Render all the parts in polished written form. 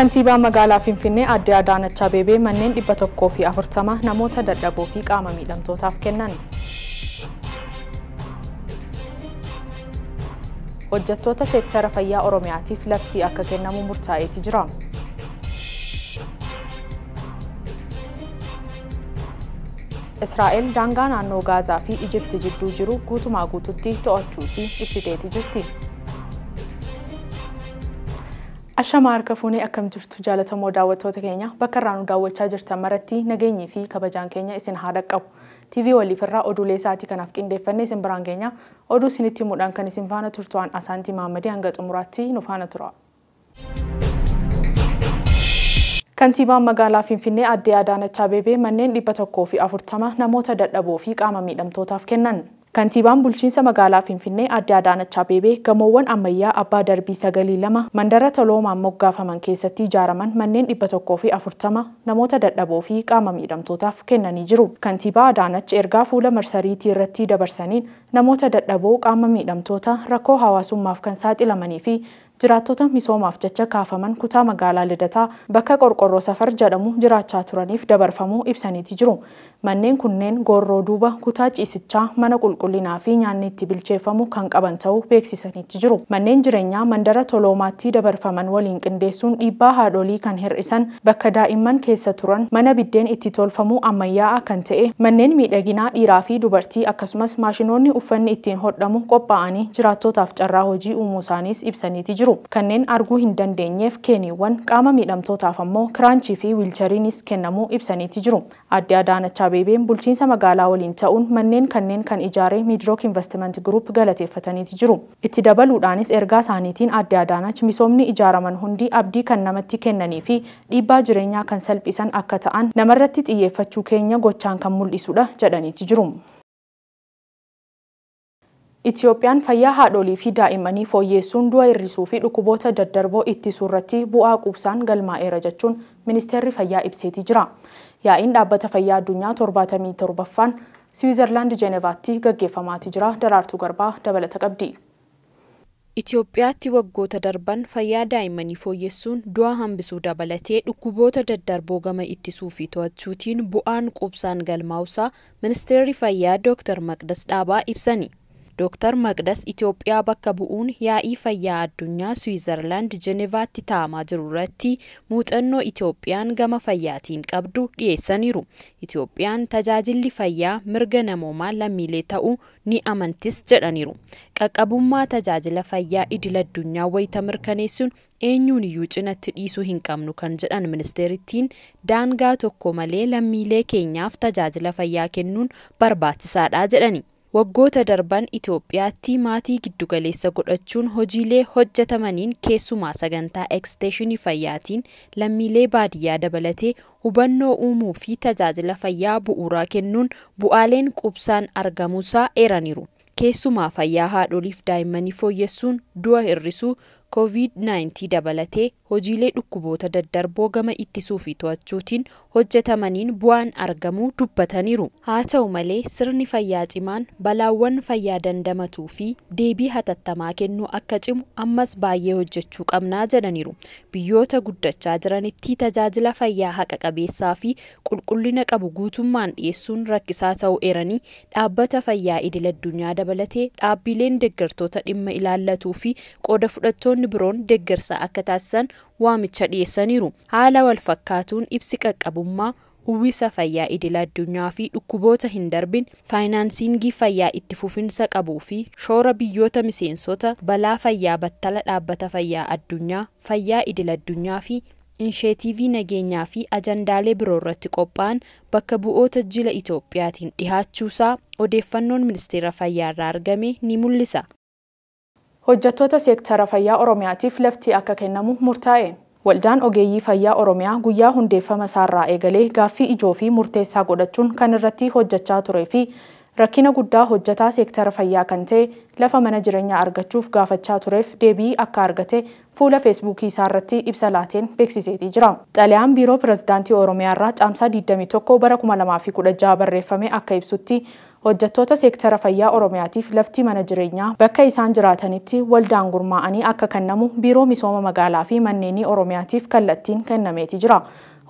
Kantiibaa magaalaa Finfinnee Aadde Adaanach Abeebee manneen 140 namoota dadhaboo fi qaama miidhamtootaaf kennan. Hojjettoota seektara fayyaa Oromiyaatiif lafti akka kennamu murtaa'eeti jira. Israa'el daangaa naannoo Gaazaa fi Ijipti jidduu jiru guutumaa guututti to'achuusii ibsiteeti jirti. Ashama harka fuunee akkam jirtu jaalatamoo daawwattoota keenya bakka irraa nu daawwachaa jirtan maratti nageenyii fi kabajaan keenya isin haa dhaqqabu. TV waliifirraa oduulee isaatii kanaaf qindeeffannee isin biraan keenya oduu isinitti himuudhaan kan isin faana turtu'an Asaantii Mahammadii hanga xumuraatti nu faana tura. Kantiibaan magaalaa Finfinnee Aadde Adaanach Abeebee manneen 140 namoota dadhaboo fi qaama miidhamtootaaf kennan. Kantiibaan bulchiinsa magaalaa Finfinnee Aadde Adaanach Abeebee gamoowwan ammayyaa abbaa darbii 92 mandara toloomaan moggaafaman keessatti ijaaraman manneen 140 namoota dadhaboo fi qaama miidhamtootaaf kennanii jiru. Kantiibaa Adaanach ergaa fuula marsariitii irratti dabarsaniin namoota dadhaboo qaama miidhamtoota rakkoo hawaasummaaf kan saaxilamanii fi jiraattota misoomaaf jecha kaafaman kutaa magaalaa Lidataa bakka qorqorroo safar jedhamu jiraachaa turaniif dabarfamuu ibsaniiti jiru. Manneen kunneen gorroo duuba kutaa ciisichaa mana qulqullinaa fi nyaanni itti bilcheeffamu kan qaban ta'uu beeksisaniiti jiru. Manneen jireenyaa mandara toloomaatti dabarfaman waliin qindeessuun dhiibbaa haadholii kan hir'isan bakka daa'imman keessa turan mana biddeen itti tolfamu ammayyaa'aa kan ta'e manneen miidhaginaa dhiiraa fi dubartii akkasumas maashinoonni uffanni ittiin hodhamu qophaa'anii jiraattotaaf carraa hojii uumuu isaaniis ibsaniiti jiru. Kanneen arguu hin dandeenyeef keeniiwwan qaama miidhamtootaaf ammoo kiraanchii fi wiilchariinis kennamuu ibsaniiti jiru. Aadde Adaanach Abeebeen bulchiinsa magaalaa waliin ta'uun manneen kanneen kan ijaare Midrook Investment Group galateeffataniiti jiru. Itti dabaluudhaanis ergaa isaaniitiin Aadde Adaanach misoomni ijaaraman hundi abdii kan namatti kennanii fi dhiibbaa jireenyaa kan salphisan akka ta'an namarratti xiyyeeffachuu keenya gochaan kan mul'isudha jedhaniiti jiru. Itiyoophiyaan fayyaa haadholii fi daa'immanii fooyyessuun du'a hir'isuu fi dhukkuboota daddarboo ittisuu irratti bu'aa quubsaan galmaa'eera jechuun ministeerri fayyaa ibseetii jira. Yaa'iin dhaabbata fayyaa addunyaa 77ffaan Siwiizerlaand Jenevaatti gaggeeffamaatii jira. Daraartuu Garbaa dabalata qabdi. Itoophiyaatti waggoota darban fayyaa daa'immanii fooyyessuun du'a hambisuu dabalatee dhukkuboota daddarboo gama ittisuu fi to'achuutiin bu'aan quubsaan galmaa'uusaa ministeerri fayyaa Dr. Maqdas Dhaabaa ibsani. Dr. Maqdas Itoophiyaa bakka bu'uun yaa'ii fayyaa addunyaa Siwiizerlaand Jenevaatti taa'amaa jiru irratti muuxannoo Itoophiyaan gama fayyaatiin qabdu dhiyeessaniiru. Itoophiyaan tajaajilli fayyaa mirga namoomaa lammiilee ta'uu ni amantis jedhaniiru. Qaqqabummaa tajaajila fayyaa idil addunyaa wayita mirkaneessuun eenyuun iyyuu cinatti dhiisuu hin qabnu kan jedhan ministeerittiin daangaa tokko malee lammiilee keenyaaf tajaajila fayyaa kennuun barbaachisaadha jedhani. Waggoota darban Itoophiyaatti maatii giddugaleessa godhachuun hojiilee hojjetamaniin keessumaa sagantaa eksteeshinii fayyaatiin lammiilee baadiyyaa dabalatee hubannoo uumuu fi tajaajila fayyaa bu'uuraa kennuun bu'aaleen quubsaan argamuusaa eeraniiru. Keessumaa fayyaa haadholiif daa'immanii fooyyessuun du'a hir'isuu COVID-19 dabalatee hojiilee dhukkuboota daddarboo gama ittisuu fi to'achuutiin hojjetamaniin bu'aan argamuu dubbataniiru. Haa ta'u malee sirni fayyaa cimaan balaawwan fayyaa dandamatuu fi deebii hatattamaa kennuu akka cimu ammas baay'ee hojjechuu qabnaa jedhaniiru. Biyyoota guddachaa jiranitti tajaajila fayyaa haqa qabeessaa fi qulqullina qabu guutummaan dhiyeessuun rakkisaa ta'uu eeranii dhaabbata fayyaa idil addunyaa dabalatee dhaabbileen deeggartoota dhimma ilaallatuu fi qooda fudhattoonni biroon deeggarsa akka taasisan waamicha dhiyeessaniiru. Haala wal fakkaatuun ibsi qaqqabummaa uwwisa fayyaa idil addunyaa fi dhukkuboota hin darbin faayinaansiingii fayyaa itti fufinsa qabuu fi shoora biyyoota miseensota balaa fayyaa battala dhaabbata fayyaa addunyaa fayyaa idil addunyaa fi insheetiivii nageenyaa fi ajandaalee biroo irratti qophaa'an bakka bu'oota jila Itoophiyaatiin dhihaachuusaa odeeffannoon ministeera fayyaa irraa argame ni mul'isa. Hojjettoota seektara fayyaa Oromiyaatiif lafti akka kennamu murtaa'e. Waldaan ogeeyyii fayyaa Oromiyaa guyyaa hundeeffama isaarraa eegalee gaaffii ijoo fi murteessaa godhachuun kan irratti hojjechaa turee fi rakkina guddaa hojjetaa seektara fayyaa kan ta'e lafa mana jireenyaa argachuuf gaafachaa tureef deebii akka argate fuula feesbuukii isaarratti ibsa laateen beeksiseetii jira. Xalayaan biiroo pirezidaantii Oromiyaa irraa caamsaa 21 bara 2016 barreeffame akka ibsutti Hojjettoota seektara fayyaa Oromiyaatiif lafti mana jireenyaa bakka isaan jiraatanitti waldaan gurmaa'anii akka kennamu Biiroo Misooma Magaalaa fi Manneenii Oromiyaatiif kallattiin kennameeti jira.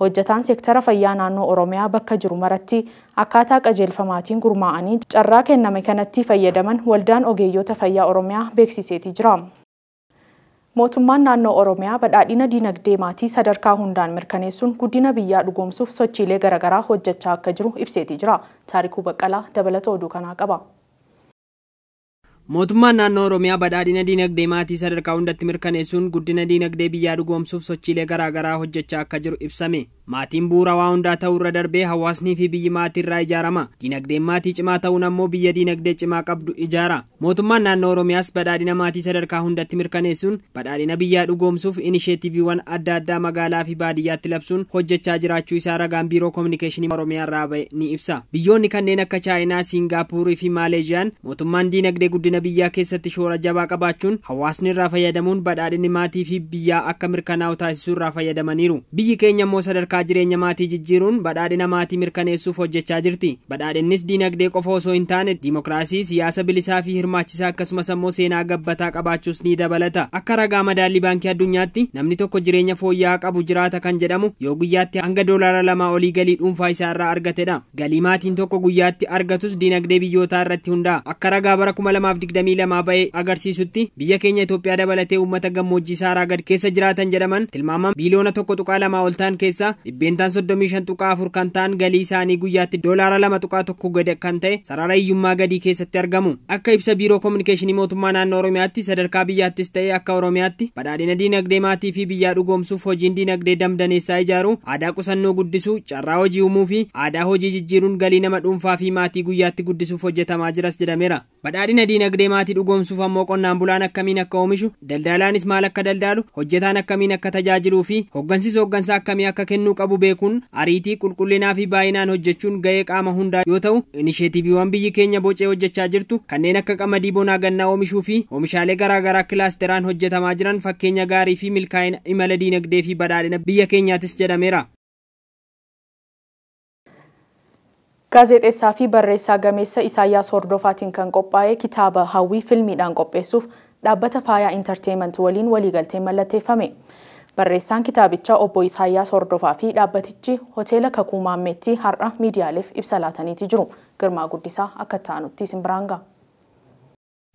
Hojjetaan seektara fayyaa naannoo Oromiyaa bakka jiru maratti akkaataa qajeelfamaatiin gurmaa'anii carraa kenname kanatti fayyadaman waldaan ogeeyyota fayyaa Oromiyaa beeksiseeti jira. Mootummaan naannoo Oromiyaa badhaadhina diinagdee maatii sadarkaa hundaan mirkaneessuun guddina biyyaa dhugoomsuuf sochiilee garaagaraa hojjechaa akka jiru ibseeti jira. Taarikuu Baqqalaa dabalata oduu kanaa qaba. Mootummaan naannoo Oromiyaa badhaadhina diinagdee maatii sadarkaa hundatti mirkaneessuun guddina diinagdee biyyaa dhugoomsuuf sochiilee garaagaraa hojjechaa akka jiru ibsame. Maatiin bu'uura waa hundaa ta'uu irra darbee hawaasnii fi biyyi maatii irraa ijaarama. Diinagdeen maatii cimaa ta'uun ammoo biyya diinagdee cimaa qabdu ijaara. Mootummaan naannoo Oromiyaas badhaadhina maatii sadarkaa hundatti mirkaneessuun badhaadhina biyyaa dhugoomsuuf inisheetiiviiwwan adda addaa magaalaa fi baadiyyaatti labsuun hojjechaa jiraachuu isaa ragaan Biiroo Kominikeeshinii Oromiyaa irraa ba'e ni ibsa. Biyyoonni kanneen akka Chaayinaa, Siingaappuurii fi Maaleeziyaan mootummaan diinagdee guddina biyyaa keessatti shoora jabaa qabaachuun hawaasni irraa fayyadamuun badhaadhinni maatii fi biyyaa akka mirkanaa'u taasisuu irraa fayyadamaniiru. Biyyi keenya immoo sadarkaa jireenya maatii jijjiiruun badhaadhina maatii mirkaneessuuf hojjechaa jirti. Badhaadhinnis diinagdee qofa osoo hin taane diimokiraasii, siyaasa bilisaa fi hirmaachisaa akkasumas ammoo seenaa gabbataa qabaachuus ni dabalata. Akka ragaa madaallii Baankii Addunyaatti namni tokko jireenya fooyya'aa qabu jiraata kan jedhamu yoo guyyaatti hanga $2 olii galii dhuunfaa isaa irraa argatedha. Galii maatiin tokko guyyaatti argatus diinagdee biyyootaa irratti hundaa'a. Akka ragaa bara 2022 ba'e agarsiisutti biyya keenya Itoophiyaa dabalatee uummata gammoojjii Saaraa gad keessa jiraatan jedhaman tilmaamaan biiliyoona 1.2 ol ta'an keessaa 35.4% kan ta'an galii isaanii guyyaatti $2.1 gad kan ta'e sarara hiyyummaa gadii keessatti argamu. Akka ibsa Biiroo Kominikeeshinii Mootummaa Naannoo Oromiyaatti sadarkaa biyyaattis ta'e akka Oromiyaatti badhaadhina diinagdee maatii fi biyyaa dhugoomsuuf hojiin diinagdee damdaneessaa ijaaruu, aadaa qusannoo guddisuu, carraa hojii uumuu fi aadaa hojii jijjiiruun galii nama dhuunfaa fi maatii guyyaatti guddisuuf hojjetamaa jiras jedhameera. Badhaadhina diinagdee maatii dhugoomsuuf ammoo qonnaan bulaan akkamiin akka oomishu, daldalaanis maal akka daldaalu, hojjetaan akkamiin akka tajaajiluu fi hooggansis hooggansa akkamii akka kennuu qabu beekuun ariitii, qulqullinaa fi baay'inaan hojjechuun ga'ee qaama hundaa yoo ta'u, inisheetiiviiwwan biyyi keenya bocee hojjechaa jirtu kanneen akka qamadii bonaa gannaa oomishuu fi oomishaalee garaagaraa kilaasteraan hojjetamaa jiran fakkeenya gaarii fi milkaa'ina imala diinagdee fi badhaadhina biyya keenyaatis jedhameera. Gaazexeessaa fi barreessaa gameessa Isaayyaas Hordofaatiin kan qophaa'e kitaaba Hawwii filmiidhaan qopheessuuf dhaabbata Faayaa Intarteeyiment waliin waliigalteen mallatteeffame. Barreessaan kitaabichaa obbo Isaayyaas Hordofaa fi dhaabbatichi hoteela Kakuu Maammeetti har'a miidiyaaleef ibsa laataniiti jiru. Girmaa Guddisaa akka ta'anutti isin biraan ga'a.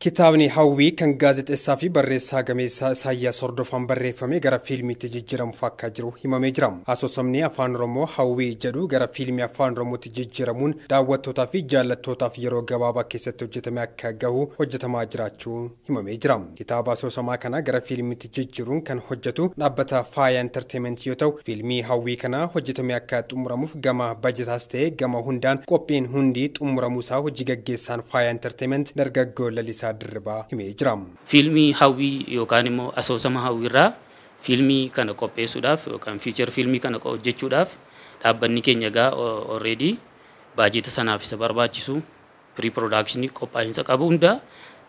Kitaabni Hawwii kan gaazexeessaa fi barreessaa gameessaa Isaayyaas Hordofaan barreeffame gara fiilmiitti jijjiiramuuf akka jiru himamee jira. Asoosamni Afaan Oromoo Hawwii jedhu gara fiilmii Afaan Oromootti jijjiiramuun daawwattootaa fi jaallattootaaf yeroo gabaabaa keessatti hojjetame akka gahu hojjetamaa jiraachuu himamee jira. Kitaaba asoosamaa kana gara fiilmiitti jijjiiruun kan hojjetu dhaabbata Faaya Enterteementii yoo ta'u, fiilmii Hawwii kana hojjetame akka xumuramuuf gama bajetaas ta'e gama hundaan qophiin hundi xumuramuusaa hojii gaggeessaan Faaya Enterteement dargaggoo Lalisaa Dirribaa himee jira. Fiilmii Hawwii yookaan immoo asoosama Hawwiirraa fiilmii kana qopheessuudhaaf yookaan fiichar fiilmii kana hojjechuudhaaf dhaabbanni keenya egaa already baajeta sanaaf isa barbaachisu pre production qophaa'insa qabu hunda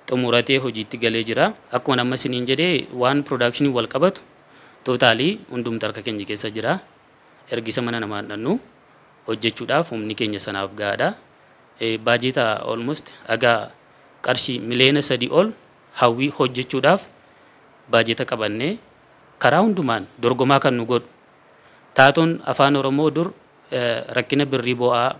xumuratee hojiitti galee jira. Akkuma amma isiniin jedhee waan production wal qabatu tootaalii hundumti harka keenya keessa jira. Ergisa mana namaa dhannu hojjechuudhaaf humni keenya sanaaf gahaadha. Baajeta almost haga qarshii 3 miliyoona ol Hawwii hojjechuudhaaf baajeta qabannee karaa hundumaan dorgomaa kan nu godhu. Taatoon Afaan Oromoo dur rakkina birrii bo'aa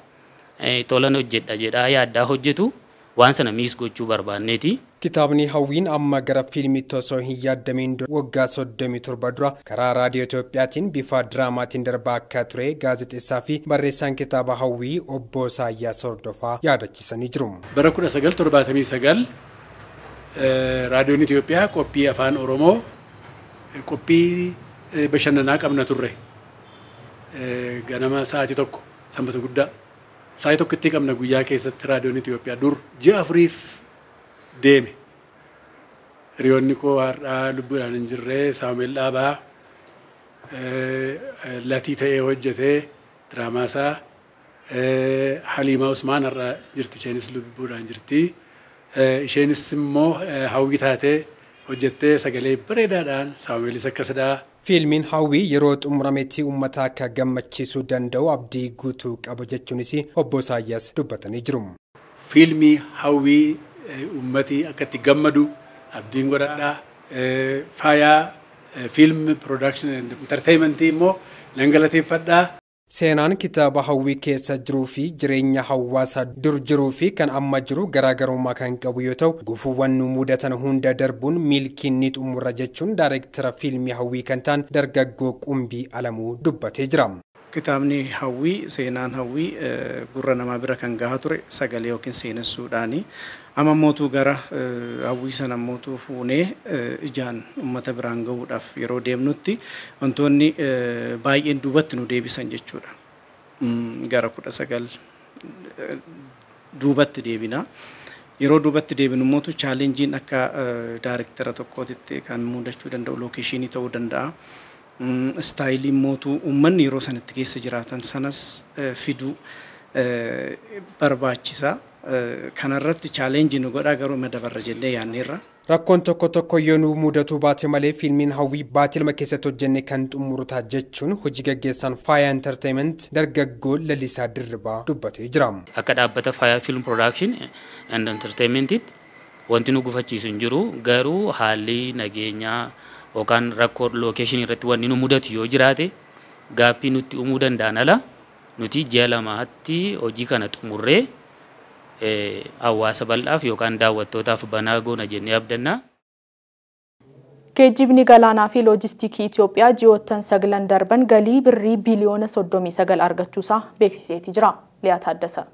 tolan hojjedha jedhaa yaaddaa hojjetu waan sana miis gochuu barbaanneeti. Kitaabni Hawwiin amma gara fiilmiitti osoo hin yaadamiin waggaa 37 dura karaa raadiyoo Itoophiyaatiin bifa diraamaatiin darbaa akka ture gaazexeessaa fi barreessaan kitaaba Hawwii obbo Isaayyaas Hordofaa yaadachiisanii jiru. Bara 1979 raadiyoon Itoophiyaa qophii Afaan Oromoo qophii bashannanaa qabna turre. Ganama sa'aatii 1 sanbata guddaa sa'aatii 1tti qabna guyyaa keessatti raadiyoon Itoophiyaa dur ji'a 4 deeme. Hiriyoonni koo har'aa lubbuudhaan hin jirre Saamu'eel Dhaabaa Latii ta'ee hojjetee diraamaasaa, Haliimaa Usmaan har'a jirti, isheenis lubbuudhaan jirti. Isheenis immoo Hawwii taatee hojjettee sagalee bareedaadhaan Saamu'eelis akkasidhaa. Fiilmiin Hawwii yeroo xumurametti uummata akka gammachiisuu danda'u abdii guutuu qaba jechuunis obbo Isaayyaas dubbatanii jiru. Fiilmii Hawwii uummatii akka itti gammadu abdiin godhadhaa. Faayaa Film Production and Entertainment immoo nan galateeffadhaa. Seenaan kitaaba Hawwii keessa jiruu fi jireenya hawaasaa dur jiruu fi kan amma jiru garaagarummaa kan qabu yoo ta'u, gufuuwwan nu mudatan hunda darbuun milkiin ni xumura jechuun daayireektara fiilmii Hawwii kan ta'an dargaggoo Qumbii Alamuu dubbatee jira. Kitaabni Hawwii, seenaan Hawwii gurra namaa bira kan gahaa ture sagalee yookiin seenessuudhaani. Amma mootuu gara Hawwii sana mootuu fuunee ijaan uummata biraan gahuudhaaf yeroo deemnutti wantoonni baay'een duubatti nu deebisan jechuudha. Gara 19 duubatti deebina. Yeroo duubatti deebinu mootu chaalenjiin akka daayireektara tokkootitti kan mudachuu danda'u lookeeshinii ta'uu danda'a. Istaayiliin mootuu uummanni yeroo sanatti keessa jiraatan sanas fiduu barbaachisa. Kanarratti chaalenjii nu godhaa garuu madabarra jennee yaanneerra. Rakkoon tokko tokko yoo nu mudatu baate malee fiilmiin Hawwii baatii 2 keessatti hojjenne kan xumuru ta'a jechuun hojii gaggeessaan Faaya Entertainment dargaggoo Lalisaa Dirribaa dubbatee jira. Akka dhaabbata Faaya Film Production and Entertainmentitti wanti nu gufachiisu hin jiru, garuu haalli nageenyaa yookaan rakkoo lookeeshinii irratti wanni nu mudatu yoo jiraate gaaffii nutti uumuu danda'an ala nuti ji'a 2tti hojii kana xumurree hawaasa bal'aaf yookaan daawwattootaaf banaa goona jennee abdanna. Geejjibni galaanaa fi loojistiikii Itoophiyaa ji'oottan 9 darban galii birrii biliyoona 39 argachuusaa beeksiseeti jira. Liyaa Taaddasa.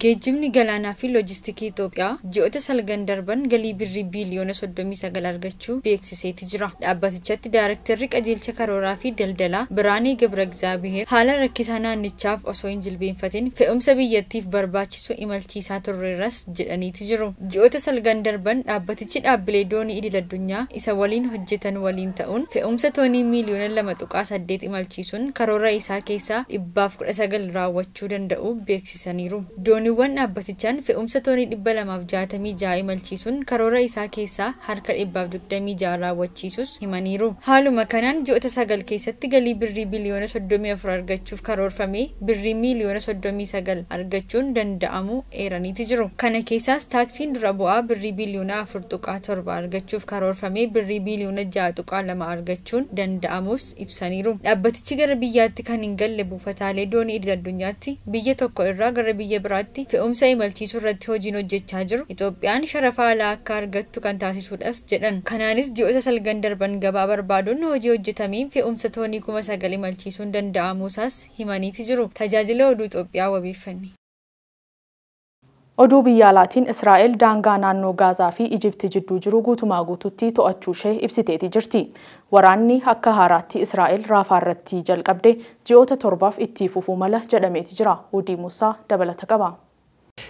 Geejjibni galaanaa fi loojistiikii Itoophiyaa ji'oota 9 darban galii birrii biliyoona 39 argachuu beeksiseeti jira. Dhaabbatichatti daayirektarri qajeelcha karooraa fi daldalaa Biraanii Gabra Egzaabiheer haala rakkisaa naannichaaf osoo hin jilbeenfatin fe'umsa biyyattiif barbaachisu imalchiisaa turreerras jedhaniiti jiru. Ji'oota 9 darban dhaabbatichi dhaabbilee doonii idil addunyaa isa waliin hojjetan waliin ta'uun fe'umsa toonii miiliyoona 2.8 imalchiisuun karoora isaa keessaa 119 raawwachuu danda'u beeksisaniiru. Dooniiwwan dhaabbatichaan fe'umsa toonii 266 imalchiisuun karoora isaa keessaa harka 126 raawwachiisus himaniiru. Haaluma kanaan ji'oota 9 keessatti galii birrii biliyoona 34 argachuuf karoorfame birrii miiliyoona 39 argachuun danda'amu eeraniiti jiru. Kana keessaas taaksiin dura bu'aa birrii biliyoona 4.7 argachuuf karoorfame birrii biliyoona 6.2 argachuun danda'amus ibsaniiru. Dhaabbatichi gara biyyaatti kan hin galle buufataalee doonii idil addunyaatti biyya tokko irraa gara biyya biraatti fe'umsa imalchiisuu irratti hojiin hojjechaa jiru Itoophiyaan sharafa alaa akka argattu kan taasisuudhas jedhan. Kanaanis ji'oota 9 darban gabaa barbaaduun hojii hojjetameen fe'umsa toonii 9,000 imalchiisuun danda'amuusaas himaniiti jiru. Tajaajila oduu Itoophiyaa wabeeffanne. Oduu biyya alaatiin Israa'el daangaa naannoo Gaazaa fi Ijipti jidduu jiru guutumaa guututti to'achuu ishee ibsiteeti jirti. Waraanni akka haaraatti Israa'el Raafaa irratti jalqabde ji'oota 7 itti fufuu mala jedhameeti jira. Udii Musaa dabalata qaba.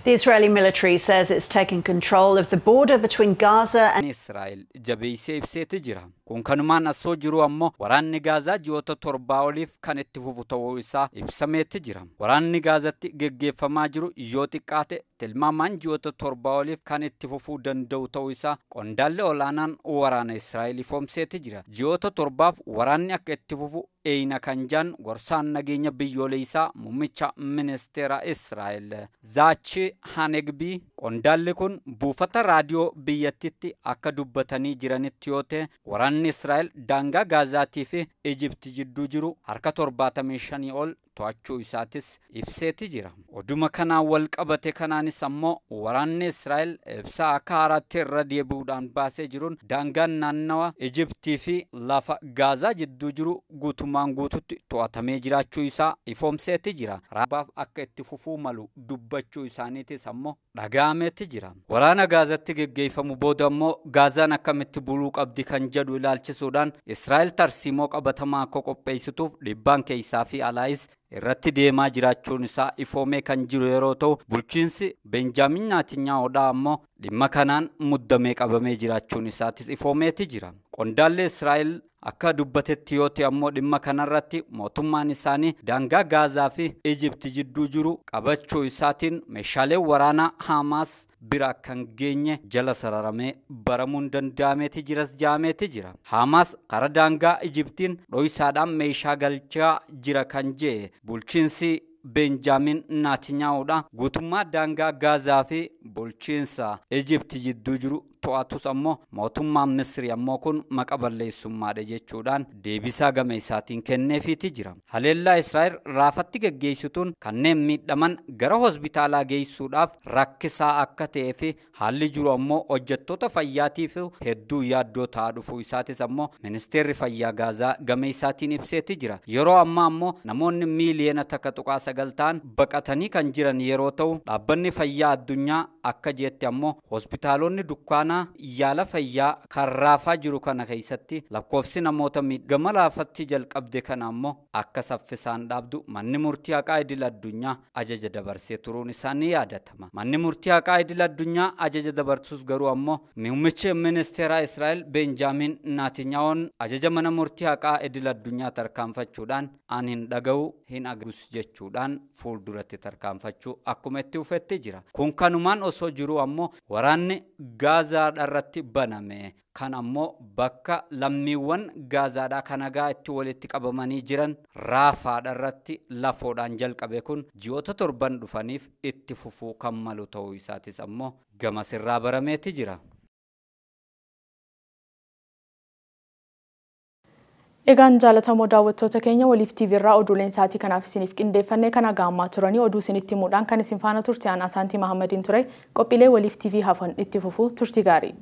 The Israeli military says it's taken control of the border between Gaza and Israel jabeessee ibseeti jira. Kun kanumaan asoo jiru ammoo waraanni Gaazaa ji'oota 7 oliif kan itti fufu ta'uu isaa ibsameeti jira. Waraanni Gaazatti geggeeffamaa jiru yoo xiqqaate tilmaamaan ji'oota 7 oliif kan itti fufuu danda'u ta'uu isaa qondaalli olaanaan waraana Israa'el ifoomseeti jira. Ji'oota 7 waraanni akka itti fufu eeyina kan jaan gorsaan nageenya biyyoolessaa muummicha ministeera Israa'el Zaachi Hanegbii qondaalli kun buufata raadiyoo biyyattitti akka dubbatanii jiranitti yoo ta'e waraanni Israa'el daangaa Gaazaatii fi Ijipti jidduu jiru harka 75 ol to'achuu isaatis ibseeti jira. Oduma kanaan wal qabate kanaanis ammoo waraanni Israa'el ibsa akka haaraatti irra deebi'uudhaan baasee jiruun daangaan naannawa Ijiptii fi lafa Gaazaa jidduu jiru guutumaan guututti to'atamee jiraachuu isaa ifoomseeti jira. Raabaaf akka itti fufuu malu dubbachuu isaaniitis ammoo dhaga'ameeti jira. Waraana Gaazatti geggeeffamu booda ammoo Gaazaan akkamitti buluu qabdi kan jedhu ilaalchisuudhaan Israa'el tarsiimoo qabatamaa akka qopheessituuf dhiibbaan keessaa fi alaayis irratti deemaa jiraachuun isaa ifoomee kan jiru yeroo ta'u bulchiinsi Benjaamin Netanyahuudhaa ammoo dhimma kanaan muddamee qabamee jiraachuun isaatis ifoomeeti jira. Qondaalli Israa'el akka dubbatetti yoo ta'e ammoo dhimma kanarratti mootummaan isaanii daangaa Gaazaa fi Ijipti jidduu jiru qabachuu isaatiin meeshaalee waraanaa Hamaas bira kan geenye jala sararamee baramuun danda'ameeti jiras jaameeti jira. Hamaas karaa daangaa Ijiptiin dho'isaadhaan meeshaa galchaa jira kan jee bulchiinsi Benjaamin Naatnyaa'uudha guutummaa daangaa Gaazaa fi bulchiinsa Ijipti jidduu jiru to'atus ammoo mootummaan Misri ammoo kun maqa balleessummaadha jechuudhaan deebisaa gama isaatiin kenneefiiti jira. Haleellaa Israa'el Raafatti geggeessituun kanneen miidhaman gara hospitaalaa geessuudhaaf rakkisaa akka ta'ee fi haalli jiru ammoo hojjettoota fayyaatiif hedduu yaaddoo ta'aa dhufuu isaatis ammoo ministeerri fayyaa Gaazaa gama isaatiin ibseeti jira. Yeroo ammaa ammoo namoonni miiliyoona 1.9 ta'an baqatanii kan jiran yeroo ta'u dhaabbanni fayyaa addunyaa akka jeetti ammoo hospitaalonni dukkaana yaala fayyaa kan Raafaa jiru kana keessatti lakkoofsi namoota gama Raafatti jalqabde kana ammoo akka saffisaan dhaabdu manni murtii haqaa idil addunyaa ajaja dabarsee turuun isaa ni yaadatama. Manni murtii haqaa idil addunyaa ajaja dabarsus garuu ammoo muummichi ministeera Israa'el Benjaamin Naatnyaa'oon ajaja mana murtii haqaa idil addunyaa tarkaanfachuudhaan ani hin dhaga'u hin agarus jechuudhaan fuulduratti tarkaanfachuu akkuma itti ufetti jira. Kun kanumaan osoo jiru ammoo waraanni Gaazaadha irratti baname kan ammoo bakka lammiiwwan Gaazaadhaa kan nagaa itti walitti qabamanii jiran Raafaadha irratti lafoodhaan jalqabe kun ji'oota 7 dhufaniif itti fufuu kan malu ta'uu isaatis ammoo gama sirraa barameeti jira. Egaan jaalatamoo daawwattoota keenya Waliif TV irraa oduuleen sa'aatii kanaaf isiniif qindeeffannee kana gaammaa turanii oduu isinitti himuudhaan kan isin faana turte aan Asaantii Mahammadiin ture. Qophiilee Waliif TV hafan itti fufuu turtii gaarii.